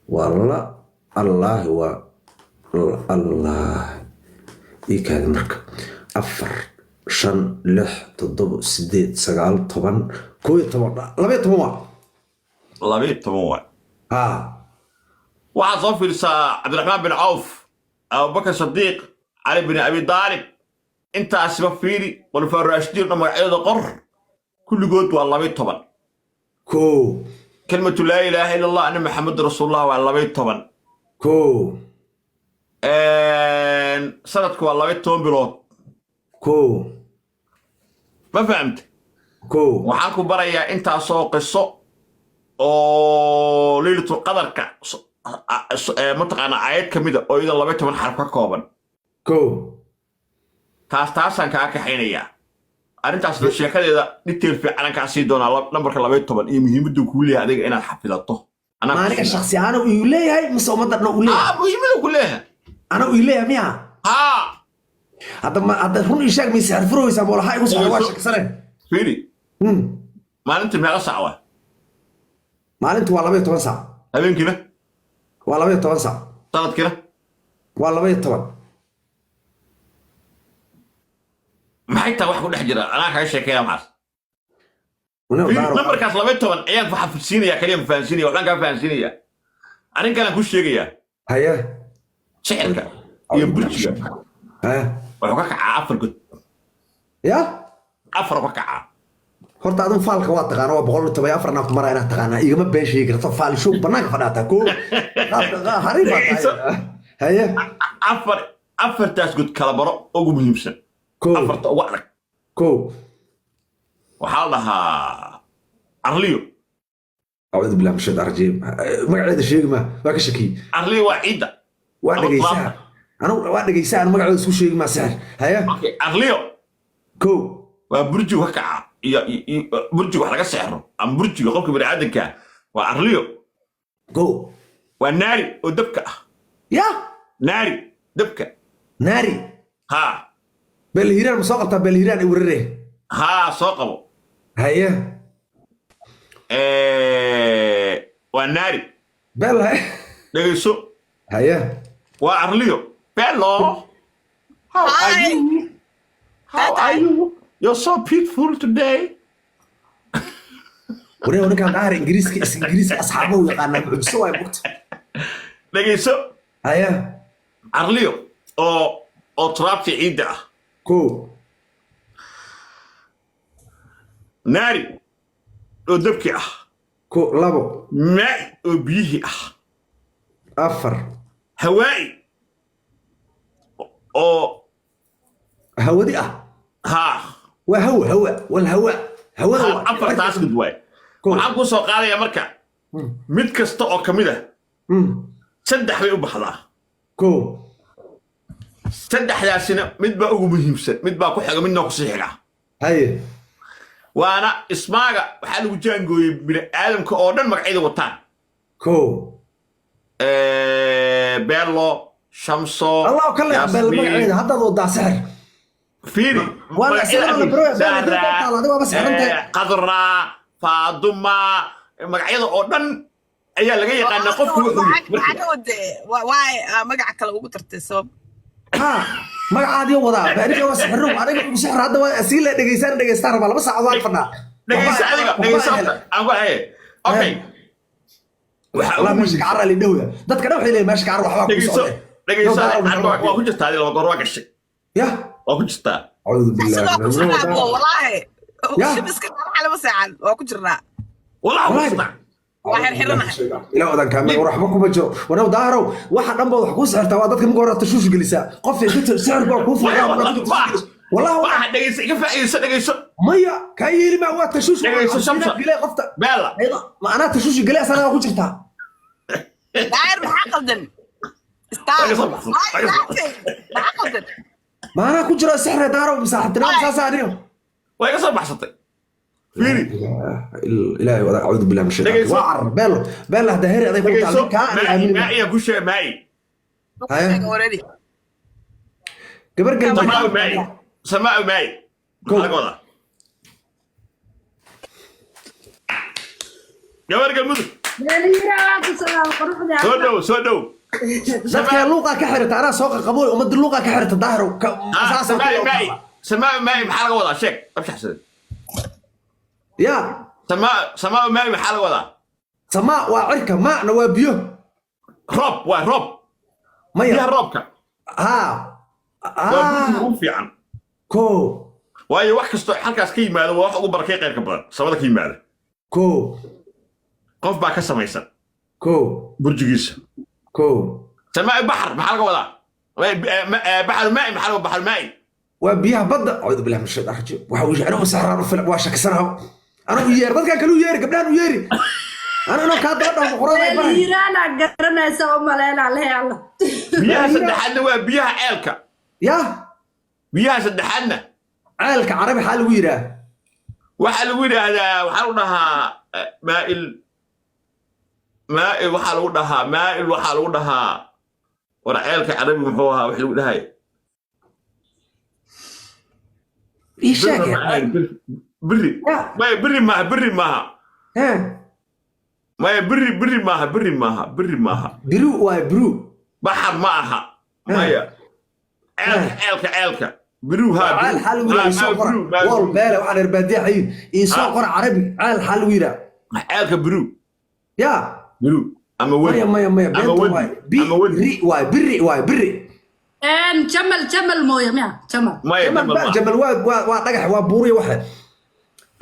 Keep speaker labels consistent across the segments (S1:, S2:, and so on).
S1: Waa la Allaahi, waa Allah ii kaadi. Marka 4, 5, 6, 7, 8, 9, 10, 11, 12 waa.
S2: 12 waay.
S1: Haa.
S2: Waxaad soo fiirisaa Cabdiraxmaan bin Cawf, Abubakar Sadiiq, Cali bin Abi Daalib, intaasiba fiiri, khulafaa raashidiin dhan magacyadooda qor, kulligood waa 12.
S1: Kow.
S2: Kelmatu laa ilaaha ila Allah anna Maxamedu rasuulullah waa 12.
S1: Kow.
S2: Sanadku waa 12 bilood.
S1: Kow.
S2: Ma fahamte?
S1: Kow.
S2: Waxaan ku barayaa intaasoo qiso oo Leylatul Qadarka mataqaanaa aayad ka mida oo iyada 12 xaraf ka kooban.
S1: Kow.
S2: Taasaan kaa kaxaynayaa arrintaas, sheekadeeda detail fiican kaa sii doonaa, nambarka 12 iyo muhiimaddu kuu leeyahay adiga inaad xafidato. Anaa
S1: Ma
S2: ku
S1: aniga
S2: siinaa.
S1: Shakhsi ahaan uu leeyahay mise ummadda dhan uu leeyahay?
S2: Ah, muhiimadu ku leeyahay.
S1: Ana uu leeyahay miya?
S2: Haa.
S1: Hadda ma hadda run ii sheeg, mise xirfuroweysaa moolaha igu socda waa shaksaneen.
S2: Fiiri. Maalintii meeqa sac waa?
S1: Maalintu waa 12 saac.
S2: Habeenkiina?
S1: Waa 12 saac.
S2: Sanadkiina?
S1: Waa 12.
S2: Maxay tahay wax ku dhex jira? Anaa kaga sheekeynaa maxaas.
S1: Wana
S2: Fiiri,
S1: daaro.
S2: Nambarkaas 12 ayaan ku xafidsiinaya, kaliya ku fahansiinaya, waxbaan kaa fahansiinaya, arrin kalaan ku sheegayaa.
S1: Haye.
S2: Sixirka iyo burjiga
S1: Haye.
S2: wuxuu ka kacaa afar god.
S1: Ya.
S2: Afar ka kacaa.
S1: Horta adun faalka waa taqaana, waa 114 naa ku maraa inaad taqaanaa, igama been sheegi karto, faal show banaanka fadhaataa ko xariif baa tahay. Haye.
S2: Afar, afartaas god kala baro ugu muhiimsan.
S1: Kow.
S2: Afarta ugu adag.
S1: Kow.
S2: Waxaa la dhahaa arliyo.
S1: Acuudu billahi min shaytaan rajiim, magaceeda sheegi ma, waa ka shakiyey.
S2: Arliyo waa ciidda.
S1: Waa
S2: Ama
S1: dhegeysaa.
S2: turaabta.
S1: Anu waa dhegeysaa, anu magacooda isku sheegi maa sixir. Haye.
S2: Okay, arliyo.
S1: Kow.
S2: Waa burjigu ka kaca iyo burjiga wax laga sexro ama burjiga qofka baniaadanka waa arliyo.
S1: Kow.
S2: Waa naari oo dabka ah.
S1: Ya.
S2: Naari dabka.
S1: Naari.
S2: Haa.
S1: Beelhiiraan ma soo qabtaa? Beelhiiraan i werare.
S2: Haa, soo qabo.
S1: Haye.
S2: Waa naari.
S1: Beel haye.
S2: Dhegeyso.
S1: Haye.
S2: Waa arliyo. Bello, how are
S3: Hi.
S2: you? How are you? You're so beautiful today.
S1: Waree, ninkaan daahir Ingiriiska is Ingiriiska asxaabahu yaqaanaa, mucjiso waay bugta.
S2: Dhegeyso.
S1: Haye.
S2: Arliyo oo turaabta ciidda ah.
S1: Kow.
S2: Naari oo dabkii ah.
S1: Ko, labo.
S2: Maa'i oo biyihii ah.
S1: Afar.
S2: Hawaa'i oo
S1: hawadi ah.
S2: Haa.
S1: Waa hawa, hawa wal hawa, hawada waa.
S2: Afartaas mid waay.
S1: Kow.
S2: Waxaan kuu soo qaadayaa marka mid kasta oo ka mid ah saddex bay u baxdaa.
S1: Kow.
S2: Saddexdaasina mid baa ugu muhiimsan, mid baa ku xiga, midna kusii xiga.
S1: Haye.
S2: Waana ismaaga waxaa lagu jaangooyey bini aadamka oo dhan magacyada wataan.
S1: Kow.
S2: Bello, Shamso,
S1: Allah ka leex beel.
S2: Yasmiin.
S1: Magaceeda haddaad wadaa sixir.
S2: Fiiri.
S1: Waa la sixir, la baro, beel hadii taalo, adiga waaba sixran tahay.
S2: Qadra, Faaduma, magacyada oo dhan ayaa laga yaqaanaa qofku wuxuu
S3: Maxaa ka wade? Waay magaca kale ugu tartay sabab?
S1: Ha, magacaadii wadaa aniga waa sixiro, aniga ugu sixir hadda waa sii la dhegeysaan, dhegeystaan rabaa, 2 saacadood waan fadhaa.
S2: Dhegeysa adiga, dhegeysa horta. Aan ku haye, okay, waxaa
S1: والله
S2: ugu
S1: meesha kacara la dhawya, dadka dhan waxay leeyihiin meesha kacara waxbaa ku
S2: dhegeyso
S1: socda.
S2: Dhegeyso, waa ku jirtaa adiga, 2 goor waa gashay.
S1: Ya.
S2: Waa ku jirtaa.
S1: Acuudu billahi.
S3: Sidoo ku jirnaa bo, wallaahi.
S1: Ya.
S3: Shibiska lama seexan, waa ku jirnaa.
S2: Walaa ku
S1: Wallaahi.
S2: jirtaa.
S3: Waa xirxiranahay.
S1: Ilaa wadan kaamil war waxba kuma jiro. Wanow daaharow, waxa dhan baad wax kuu sixirtaa, waa dadka marka hore tashuush gelisaa qof inta sixirku waa kuu furaa. Wallahi.
S2: Waxa dhegeyso, iga faa'iideyso, dhegeyso.
S1: Maya, kaa yeeli maa, waa tashuush.
S2: Dhegeyso, Shamsa.
S1: Gelay qofta.
S2: Bella.
S1: Ma anaa tashuush gelay, asanagaa ku jirtaa.
S3: Daahir, maxaa qaldan? Stop.
S2: Waa soo baxsan,
S3: Why
S2: waa soo
S3: laughing? Maxaa qaldan?
S1: Ma anaa ku jiro sixre daarow saaxiibtinimo saasa aniyo?
S2: Waa iga soo baxsatay, fiiri.
S1: Ilaahay wada, acuudu billahi min shaytaan.
S2: Dhegeyso.
S1: Waa carar beelo beelo hadda heri aday ku
S2: dhegeyso.
S1: taal kaa aan
S2: Maa'i.
S1: aamin.
S2: Maa'i aan ku sheegay, maa'i.
S1: Haya.
S3: Sheega already.
S1: Gabar galmudug.
S2: Samaa'u maa'i, samaa'u maa'i.
S1: Go.
S2: Maxaa laga wadaa gabar Galmudug? Soo dhow, soo dhow.
S1: Dadka luuqaa ka xirata anaa soo qaqabooy, ummadda luuqaa ka xirata, Daahirow.
S2: Samaa maai, samaa maai maxaa laga wadaa? Sheeg, abshaxsade.
S1: Ya.
S2: Samaa, samaa maai maxaa laga wadaa?
S1: Samaa waa cirka, maana waa biyo.
S2: Roob waa roob.
S1: Maya.
S2: Biyaha roobka.
S1: Haa.
S2: Waa burjiga ugu fiican.
S1: Ko.
S2: Waayo, wax kastoo halkaas ka yimaado waa wax ugu barakay khayrka badan samada ka yimaada.
S1: Ko.
S2: Qof baa ka samaysan
S1: Ko.
S2: burjigiisa.
S1: Ko.
S2: Samaa baxar maxaa laga wadaa? Baxru maai maxaa laga, baxru maai?
S1: Waa biyaha badda. Acuudu billahi min shaytaan rajiim. Waxa uu anigu saxraan u fil, waa shakisanaha. Anigu yeer dadkan kale u yeeri, gabdhahan u yeeri. Anigu inuu kaa daba dhaho quraan ay baray.
S4: Hiiraana garanaysa oo maleynaa lehe alla.
S2: Biyaha saddexaadna waa biyaha ceelka.
S1: Ya.
S2: Biyaha saddexaadna.
S1: Ceelka Carabi xaa lagu yidhaah?
S2: Waxaa lagu yidhaahdaa, waxaa lagu dhahaa maail, maail waxaa lagu dhahaa, maail waxaa lagu dhahaa. War ceelka Carabi muxuu ahaa wax lagu dhahay?
S1: Ii sheeg.
S2: Biri.
S1: Ya.
S2: Maya, biri maaha, biri maaha.
S1: Hee.
S2: Maya, biri, biri maaha, biri maaha, biri maaha.
S1: Biru waay, biru.
S2: Baxar ma aha, maya. Ceelka, ceelka, ceelka biru haa.
S1: Ceel xaa lagu yidhaah? Ii soo qora wol beele, waxaan reer baadiya xayin. Ii soo qora Carabi, ceel xaa lagu yidhaah?
S2: Ceelka biru.
S1: Ya.
S2: Biru ama wedi.
S1: Maya, maya, maya.
S2: Ama
S1: Beenta
S2: wedi.
S1: waay. Bi
S2: Ama wedi.
S1: Ri waay, biri waay, biri.
S4: Jamal, jamal mooye miya, jamal?
S2: Maya.
S1: Jamal.
S2: Jamal maaha.
S1: Jamal waa dhagax, waa buuriya waxa.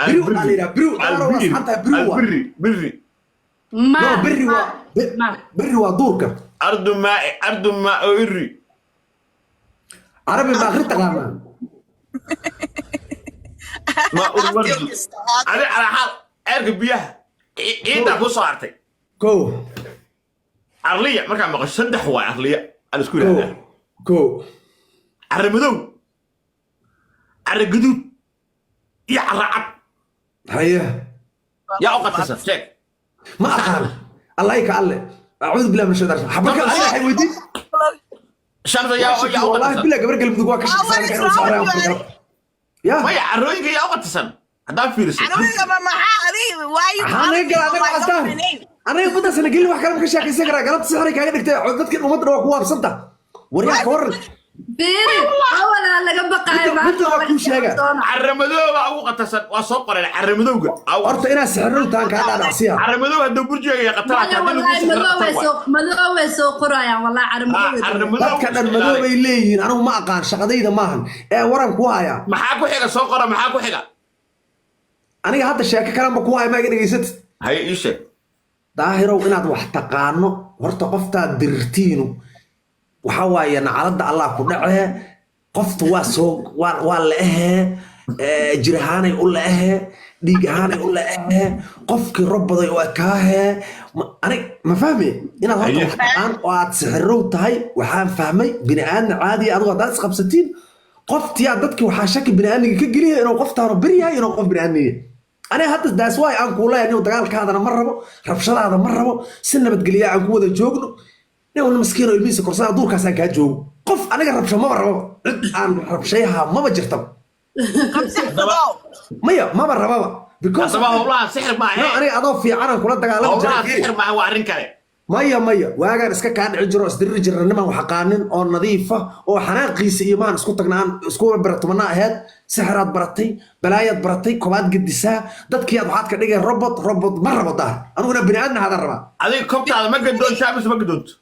S1: Biru baa la yidhaha, biru. Daaro waa saxantahay, biru waa.
S2: Albiri, biri.
S4: Ma.
S1: No, biri waa
S4: Ma.
S1: biri waa duurka.
S2: Ardu maai, ardu maa iri.
S1: Carabi ma akhri taqaanaa?
S2: Maa ulwardi adi calaa xaal ceelka biyaha ciiddaa ku soo hartay.
S1: Ko.
S2: Arliya markaa maqasho, saddex waay arliya aan isku
S1: Ko.
S2: yidhahdaa.
S1: Ko.
S2: Carra madow, carra guduud iyo carra cad.
S1: Haye.
S2: Yaa u qatarsan? Sheeg.
S1: Ma aqaan, Allah ka alle. Acuudu billahi min shaytaan xabaka. Aniga waxay weydiin.
S2: Shamsa, yaa u
S1: Wallahi
S2: qatarsan?
S1: Billah, gabar Galmudug waa ka shaqeysan inuu saaraan ya.
S2: Maya, carrooyinka yaa u qatarsan haddaa fiiriso?
S3: Carooyinka ma maxaa adiga waayo?
S1: Maxaa naga gala anaga castaan? Anaga muddaasna gelin, wax kale ma ka sheekaysan karaa. Galabta sixray kaaga dhigtay, dadkan ummadda waa ku waabsanta. Waryaa, ka waran?
S4: Fiiri, awalaa laga baqaayo.
S1: Midda waa kuu sheega.
S2: Carra madowga ugu qatarsan waa soo qoreen, carra madowga.
S1: Horta inaad sixirrow tahan kaa dhaadhacsiya.
S2: Carra madow hadduu burjiga iyo qatar
S4: Maya, wallahi madoway soo, madoway soo qorayaan, wallahi carra madoway.
S2: Carra madow.
S1: Dadka dhan madow bay leeyihiin. Anigu ma aqaan, shaqadayda maahan ee waran ku hayaa.
S2: Maxaa ku xiga? Soo qora, maxaa ku xiga?
S1: Aniga hadda sheeko kalanba ku haya, ma iga dhegaysatid?
S2: Haye, ii sheeg.
S1: Daahirow, inaad wax taqaano horta qoftaad dirtiinu waxaa waaye nacalada Allah ku dhacee. Qoftu waa soo waa la-ahee, jir ahaanay u la-ahee, dhiig ahaanay u la-ahee, qofkii robbaday oo ekaahee. Anig ma fahmi inaad horta
S2: Haye.
S1: wax taqaan oo aad sixirow tahay. Waxaan fahmay bini aadna caadiya adigu haddaad isqabsatiin qoftiyaa dadki waxaa shaki bini aadmiga ka geliya inuu qoftaanu bir yahay, inuu qof bini aadmiga. Aniga hadda daas waay aan kuu leeyahay, inuu dagaalkaadana ma rabo, rabshadaada ma rabo, si nabadgelya aan ku wada joogno. Nin walba miskiin oo ilmihiisa korsada duurkaasaan kaa joogo. Qof aniga rabsho maba rababa, cid aan rabshayaha maba jirtaba. Maya, maba rababa because
S2: Haddaba howlahan sixir
S1: no,
S2: maahe.
S1: Aniga adoo fiicanaan kula dagaalami
S2: Howlahan
S1: jiray.
S2: sixir maaha, waa arrin kale.
S1: Maya, maya, waagaan iska kaa dhici jiro, isdiriri jirna, niman wax aqaanin oo nadiifa oo xanaaqiisa iyo maan isku tagna aan isku baratumanaa ahayd. Sixiraad baratay, balaayaad baratay, kobaad gedisaa, dadkii aad waxaad ka dhigay robot. Robot ma rabo daar, aniguna bini aadna hadaan rabaa.
S2: Adiga kobtaada ma gadoontaa mise ma gadoonto?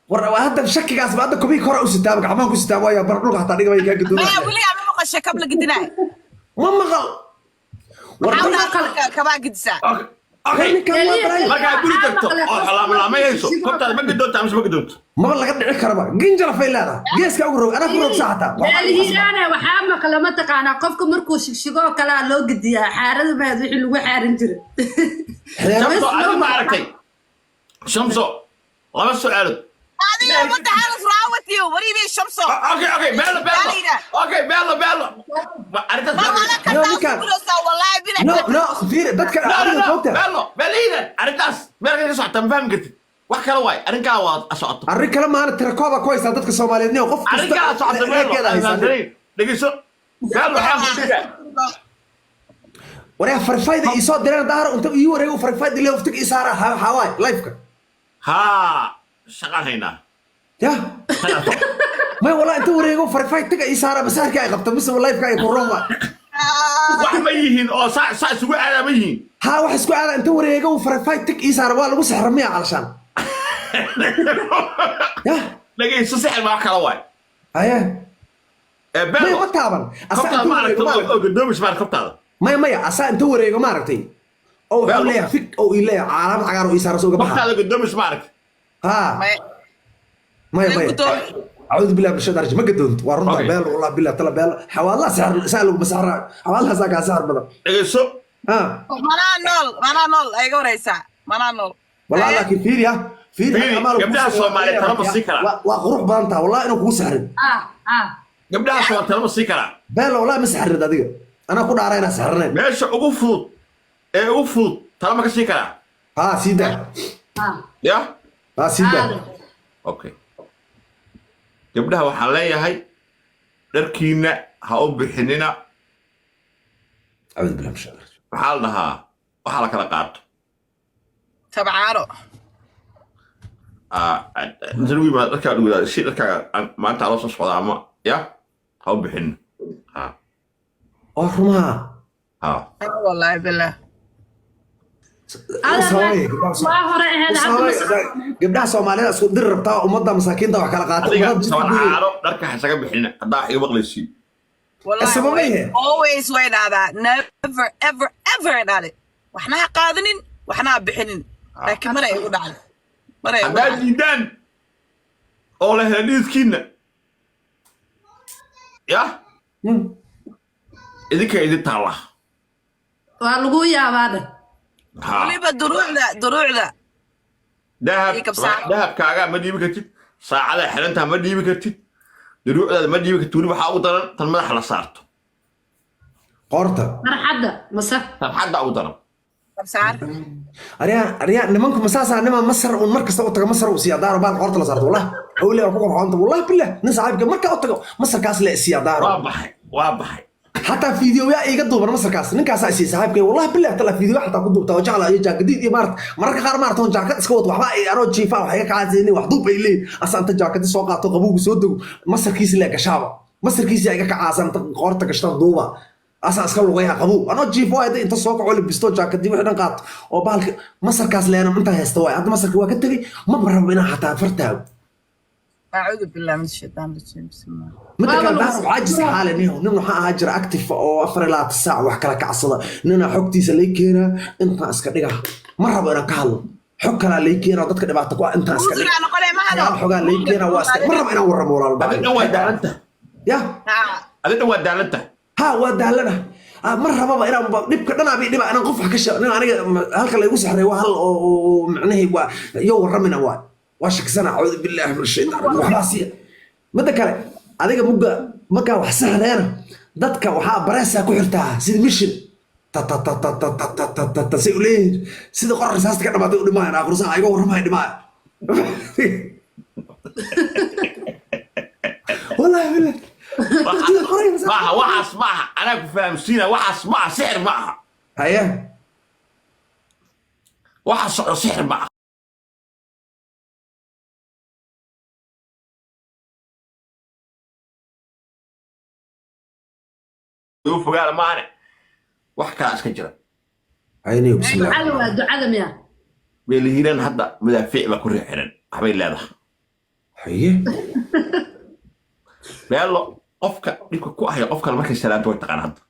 S1: War hadda shakigaas ba hadda kobii kora u sitaaba, gacmaha ku sitaaba, waayo bar dhulka hataa dhigabay kaa
S3: Maya.
S1: gadoonaya.
S3: Weligaa ma maqashay kab la gedinaayo?
S1: Ma maqal. War
S3: Maxaa marka kabaa gedisaa?
S2: Okay, okay.
S1: Ninkan waa balaayo.
S2: Markaa guri tagto oo xalaamlaamayayso, kobtaada ma gadoontaa mise ma gadoonto?
S1: Maba laga dhici karaba, ginjalafay leedahay, geeska ugu rog, anaa ku rogsa xataa.
S4: Hiiraana waxaa maqla, mataqaanaa, qofka markuu shigshigo oo kalea loo gediyaa xaarada maad wixii lagu xaarin jiray.
S2: Shamso, adigu ma aragtay? Shamso, laba su'aalood.
S3: Adiga what the hell is wrong with you? What do you mean, Shamso?
S2: Okay, okay, beelo, beelo. Okay, beelo, beelo. Arrintaas
S3: Ma wala
S1: No,
S3: kastaa
S1: ninkaan-
S3: gudaysaa, wallahi bila.
S1: No, no, fiiri dadka
S2: No, no,
S1: adiga
S2: no,
S1: moogta.
S2: beelo, beeliidan arrintaas meel ka socota ma fahmi kartid. Wax kale waay, arrinkaa waa socoto.
S1: Arrin kale maana, tirakooba ku haysaa dadka Soomaaliyeed niyo qof kasta
S2: Arrinkaa socota, beelo.
S1: reerkeeda haysaa.
S2: Dhegeyso, beelo, waxaan ku sheegaa.
S1: Waryaa farfayda ii soo direen daahir inta ii wareego farfayda ilaa waftiga ii saara xawaay lifeka.
S2: Haa, shaqaan haynaa.
S1: Ya maya, walaa inta wareego farfay taga ii saara masaarka ay qabto mise lifeka ay ku roon waay.
S2: Wax ma yihiin oo saa saa isugu aadaa ma yihiin?
S1: Haa, wax isku aada inta wareego farfay tag ii saara, waa lagu sixra miya calashaan ya?
S2: Dhegayso, sixir baa wax kala waay.
S1: Haye.
S2: Ee,
S1: maya
S2: Beelo.
S1: Ma taaban asaa
S2: Kobtaada
S1: inta
S2: ma
S1: wareego
S2: aragtay
S1: maaragtay.
S2: oo gadoomis ma aragtay kobtaada?
S1: Maya maya, asaa inta wareego maaragtay oo wuxuu
S2: Beelo.
S1: leeyahay fig oo ii leeyahay calaamad cagaar oo ii saara soo uga baxa.
S2: Kobtaada gadoomis ma aragtay?
S1: Haa.
S3: Maya.
S1: Maya.
S3: Maya
S1: Maya.
S3: gudoomi.
S1: أعوذ بالله من الشيطان الرجيم، ما قدونت وارنت.
S2: Okay.
S1: بيل والله بالله تلا بيل حوالله سحر سألوا مسحر حوالله ساكا سحر بدل.
S2: Dhegayso.
S1: ها.
S3: Manaa nool, manaa nool, ay iga waraysaa, manaa nool.
S1: والله
S3: Haye.
S1: لكن فيريا فيريا.
S2: Fiiri, gabdhaha Soomaaliyeed tala ma sii karaa?
S1: وقروح بانتا والله إنه كو سحر.
S4: Ah ah.
S2: Gabdhaha Soomaali talama sii karaa?
S1: بيل والله ما سحر دقيقة، أنا كنت أرى سحرنين.
S2: Meesha ugu fudud ee ugu fudud talama ka sii karaa?
S1: ها سيدا.
S4: Ah.
S2: Ya.
S1: ها سيدا.
S4: Ah.
S2: Okay, gabdhaha waxaan leeyahay dharkiina ha u bixinina.
S1: أعوذ بالله من الشيطان الرجيم.
S2: Maxaa la dhahaa, waxaa la kala qaato.
S3: Tabcaaro.
S2: Ah, inta lagu yimaado dharkaa lagu yidhahdo, si dharkaaga maanta loo soo socda ama ya ha u bixinina ha.
S1: oo rumaa.
S2: Ha.
S3: Wallaahi billah.
S4: Waa hore ahayd, hadda ma
S1: Gabdhaha Soomaalida isku dir rabtaa, ummadda masaakiinta wax kala qaata.
S2: Adiga
S1: ummadda jidka
S2: toban
S1: guriga.
S2: Caano dharka ha isaga bixinina haddaa wax iga maqlaysiin.
S3: Wallahi,
S1: Sabab ma yahay?
S3: Always way dhahdaa, never ever ever ay dhahday, waxna ha qaadanin, waxna ha bixinin, laakiin mana igu dhacday, mana igu
S2: Haddaad
S3: dhacday.
S2: diidaan oo la hela dhiidkiinna ya idinka idin taalla.
S4: Waa lagu yaabaa dheh.
S2: Ha.
S3: Weliba duruucda, duruucda.
S2: Dahab.
S3: Ii kabsaar.
S2: Dahabkaaga ma dhiibi kartid, saacada xirantaa ma dhiibi kartid, duruucdaada ma dhiibi kartid. Weli waxaa ugu daran tan madaxa la saarto.
S1: Qoorta.
S4: Marxadda mase?
S2: Tan xadda ugu daran.
S3: Kabsaar.
S1: Aryaa aryaa, nimanku masaasaa nima Masar un mar kasta u taga Masar uu siiya daaro baal qoorta la saarto, wallah hawle waa ku qorxoonta, wallah billah nin saaxiibka marka u tago Masarkaas la siiya daaro.
S2: Waa baxay, waa baxay.
S1: Xataa fiidiyoyaa iiga duuban Masarkaas ninkaasaa isiiya saaxiibkay, wallah billah tala fiidiyo xataa ku duubta oo jecla iyo jaakadiid iyo maarata mararka qaar maarata oon jaakad iska wato waxba ay anoo jiifaa wax iga kacaasaynin wax duub ay leeyihin asa inta jaakadi soo qaato qabowgu soo dego Masarkiisi lee gashaaba Masarkiisi iga kacaasa inta qoorta gashta duuba asaa iska lugayaa qabow anoo jiifo waay inta soo kaco labisto jaakadii wixii dhan qaato oo bahalka Masarkaas leena intaa haysta waay. Hadda Masarka waa ka tegey, ma rabo inaan xataa fartaago.
S3: Acuudu billah min ashaytaan rajiim, bismillah.
S1: Midda kale
S4: Waaba
S1: daar
S4: lagu
S1: waxaa jirta xaale nin waxaa ahaa jira active oo 24 saac wax kala kacsada, nina xogtiisa lay keenaa intaan iska dhiga, ma rabo inaan ka hadlo, xog kalaa lay keenaa dadka dhibaata ku ah intaan iska dhiga.
S3: Muusigaa noqonee ma hado.
S1: Waxyaalo xogaa lay keenaa waa iska, ma rabo inaan warramo walaal.
S2: Adi dhan waa daalanta.
S1: Ya.
S3: Haa.
S2: Adi dhan waa daalanta.
S1: Ha, waa daalana. Ah, mar rababa inaan dhibka dhanaa bay dhiba inaan qof wax ka sheego nin aniga halka laygu saxray waa hal oo macnahii waa iyo warramina waa shakisana, acuudu billaahi min ashaytaan waxbaa siiya. Midda kale adiga mugga markaa wax saxdeena dadka waxaa bareesaa ku xirtaa sida mission ta ta ta ta ta ta ta ta ta ta say u leeyihiin sida qor rasaasta ka dhamaatay u dhimaayaan aakhirsaha iga warramaya dhimaaya, wallahi billah.
S2: Maaha waxaas, maaha, anaa ku fahamsiina, waxaas maaha sixir, maaha.
S1: Haye.
S2: Waxa socdo sixir maaha. Ugu fogaada maahane, wax kalaa iska jira.
S1: Ayniyo bismillah.
S4: Ducada waa ducada miya?
S2: Beelihiiraan hadda madaafiic baa ku rixiran, waxbay leedahay.
S1: Haye.
S2: Beelo qofka dhibka ku ahaya qof kale markay salaanto way taqaan hadda.